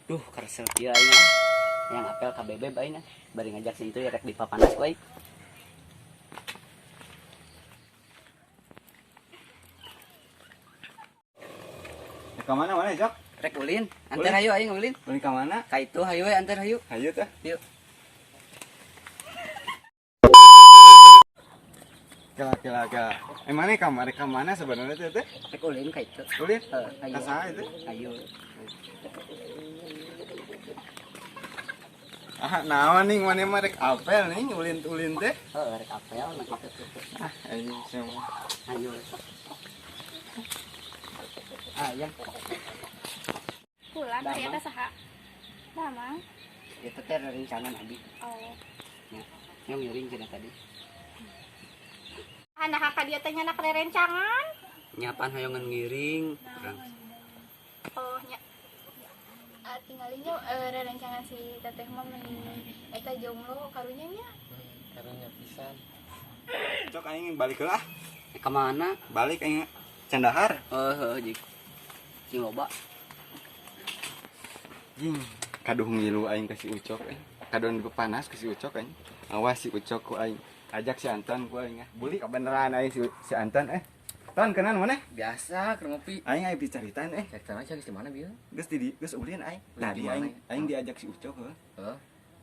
Duh, karesep kieu aing ah. Yang apel ka bebeb aing ah. Bari ngajak si itu ya rek dipapanas ku aing. Ka mana mana, Jok? Rek ulin, antar hayu aing ulin. Ulin ka mana? Ka itu hayu we antar hayu. Hayu teh. Yuk. Kela kela kela. Eh mana kamar ka mana sebenarnya teh teh? Rek ulin ka itu. Ulin? Heeh, hayu. Ka saha itu? Hayu. Ah, naon nih mana mah rek apel nih ulin-ulin teh. Heeh, rek apel nah kitu. Ah, anjing semua. Hayu. Ah, yang Pulang Damang. aya teh saha? Damang. Itu teh rencana nabi. Oh. Ya, yang ngiring cenah tadi. Nah, ka dieu teh nyanak rerencangan. Nyapan hoyongan ngiring urang. Oh, nya. Ah, tinggalinya rerencangan si teteh mah meni eta jomblo karunya nya. Karunya pisan. Cok aing balik heula ah. Eh, ka mana? Balik aing candahar. Heeh, heeh, jik. Cing loba. Jing, kaduh ngilu aing ka si Ucok aing. Kaduh panas ka si Ucok aing. Awas si Ucok ku aing. Ajak si Anton ku aing ah. Buli kebeneran aing si Anton eh. Ton kenan mana? Biasa keur ngopi. Aing aya bicaritaan eh. Cek aja geus di mana bieu? Geus di geus ulin aing. Ulin Tadi di mana aing ya? aing diajak si Ucok heuh. Heeh.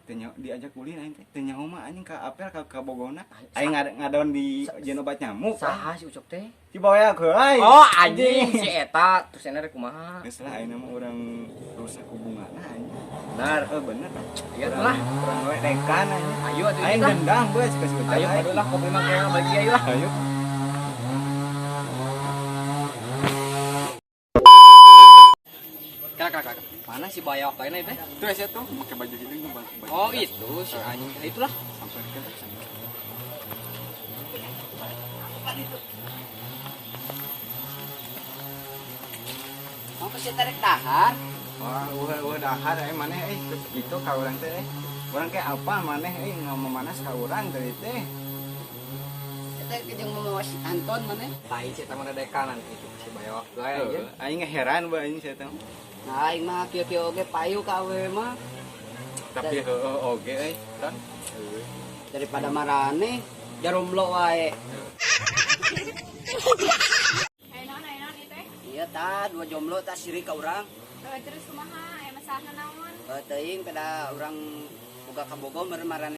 Teu nyaho diajak ulin aing teh. Teu nyaho mah anjing ka apel ka Bogona. Aing ngadon di jeung obat nyamuk. Saha si Ucok teh? Si Boyak heuh aing. Oh, anjing si eta terus ena rek kumaha? Geus lah aing mah urang rusak hubunganna anjing. Benar. Heuh bener. Iya tuh lah. Urang we dekan anjing. Ayo atuh Aing lah. dendam we ka si Ucok. Ayo aing. aduh lah kopi mah kayak bagi ayo lah. Ayo. Kak kak kak. Mana si Bayok lainnya teh? Tuh sia tuh make baju hidung tuh baju. Oh, itu si anjing. Itulah. Sampai ke sampai. Mau ke si tarik dahar? Wah, ulah dahar eh maneh eh gitu ka urang teh eh. Urang kayak apa maneh eh ngomong manas ka urang tadi teh. Eta jeung mau si Anton mana? Lain si eta mah dekanan itu si Bayok we anjing. Aing heran bae aing sia teh. Nah, aing mah kieu-kieu oge payu ka awewe mah Tapi heueuh oge euy, Ton. daripada marane jaromlo wae. Aya naon ieu teh? Iya ta, dua jomblo ta sirik ka urang. Terus kumaha? Aya masalahna naon? Teuing pada urang boga kabogo meureun marane.